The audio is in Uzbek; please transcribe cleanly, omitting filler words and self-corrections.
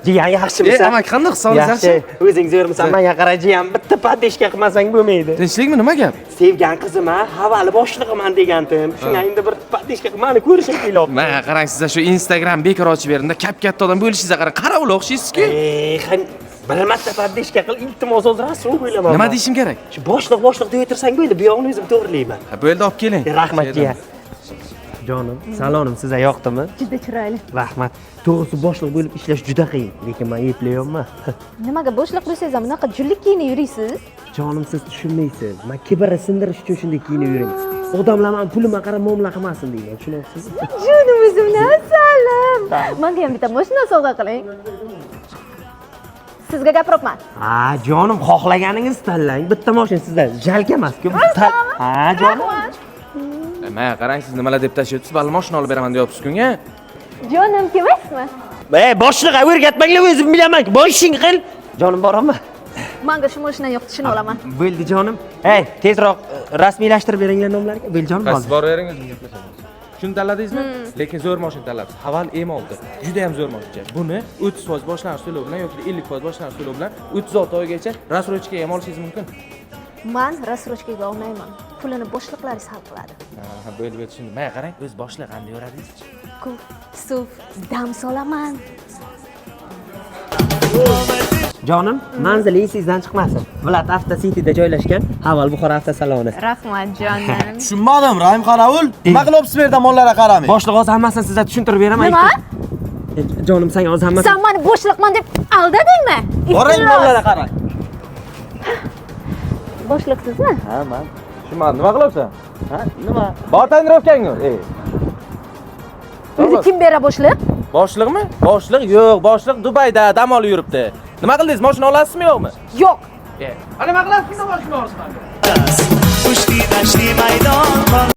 Jiyan, yaxshimisan? E, amaki, qandoq, sog'ligingiz Yaxshi. O'zing zo'rmisan? Menga qara, jiyan, bitta поддержка qilmasang bo'lmaydi. Tinchlikmi, nima gap? Sevgan qizim ha, havali boshlig'iman degandim. Shunga endi bir поддержка qil, mani ko'rishim kelyapti. Mana qarang, sizlar shu Instagram bekor ochib berdimda, kap-katta odam bo'lishingizga qarang, qarovul o'xshaysizku. Eh, bir marta поддержка qil, iltimos, hozir rasvo bo'laman. Nima deyishim kerak? Shu boshliq, boshliq deb o'tirsang bo'ldi, bu yog'ini o'zim to'g'rilayman. Ha, bo'ldi, olib keling. Rahmat, jiyan. Jonim, salonim sizga yoqdimi? Juda chiroyli. Rahmat. To'g'risi, boshliq bo'lib ishlash juda qiyin, lekin men eplayapman. Nimaga boshliq bo'lsangiz ham bunaqa jullik kiyinib yuriysiz? Jonim, siz tushunmaysiz. Men kibrni sindirish uchun shunday kiyinib yurayman. Odamlar mani pulimga qarab muomala qilmasin deyman, tushunyapsizmi? Jonim, o'zimni asalim. Menga ham bitta mashina sovg'a qiling. Sizga gapiryapman. Ha, jonim, xohlaganingizni tanlang. Bitta mashina sizdan жалко emas-ku. Ha, jonim. Rahmat. Mana qarang, siz nimalar deb tashlayapsiz? Balli mashina olib beraman deyapsiz-ku unga. Jonim, kelmaysizmi? Ey, boshliq, o'rgatmanglar, o'zim bilaman. Boshing qil. Jonim, boraman. Menga shu mashina yoqdi, shuni olaman. Bo'ldi, jonim. Ey, tezroq rasmiylashtirib beringlar nomlarga. Bo'ldi, jonim, Qaysi bo'ldi. Boravering, o'zim gaplashaman. Shuni tanladingizmi? Lekin zo'r mashina tanlabsiz. Haval M6. Juda ham zo'r mashina. Buni 30% boshlang'ich to'lov bilan yoki 50% boshlang'ich to'lov bilan 36 oygacha рассрочка ga ham olishingiz mumkin. Man рассрочка ga olmayman. Pulini boshliqlaringiz hal qiladi. Ha, bo'ldi, bo'ldi, tushundim. Mana qarang, o'z boshliq qanday yuradingiz? Ko'p suv dam solaman. Jonim, manzili esingizdan chiqmasin. Viloyat Avto Cityda joylashgan Haval Buxoro avtosaloni. Rahmat, jonim. Tushunmadim, Rahim qorovul. Nima qilyapsiz bu yerda mollarga qaramay? Boshliq, hozir hammasini sizga tushuntirib beraman. Nima? Jonim, senga hozir hammasini. San mani boshliqman deb aldadingmi? Boring, mollarga qarang. Boshliqsizmi? Ha, man. Tushunmadim, nima qilyapsan? Ha, nima? Bor тонировка ngni. Ey. O'zi kim bera boshliq? Boshliqmi? Boshliq yo'q, boshliq Dubayda dam olib yuribdi. Nima qildingiz? Mashina olasizmi, yo'qmi? Yo'q. E, nima qilasizmi mashina olishmadi? Pushti dashti maydon.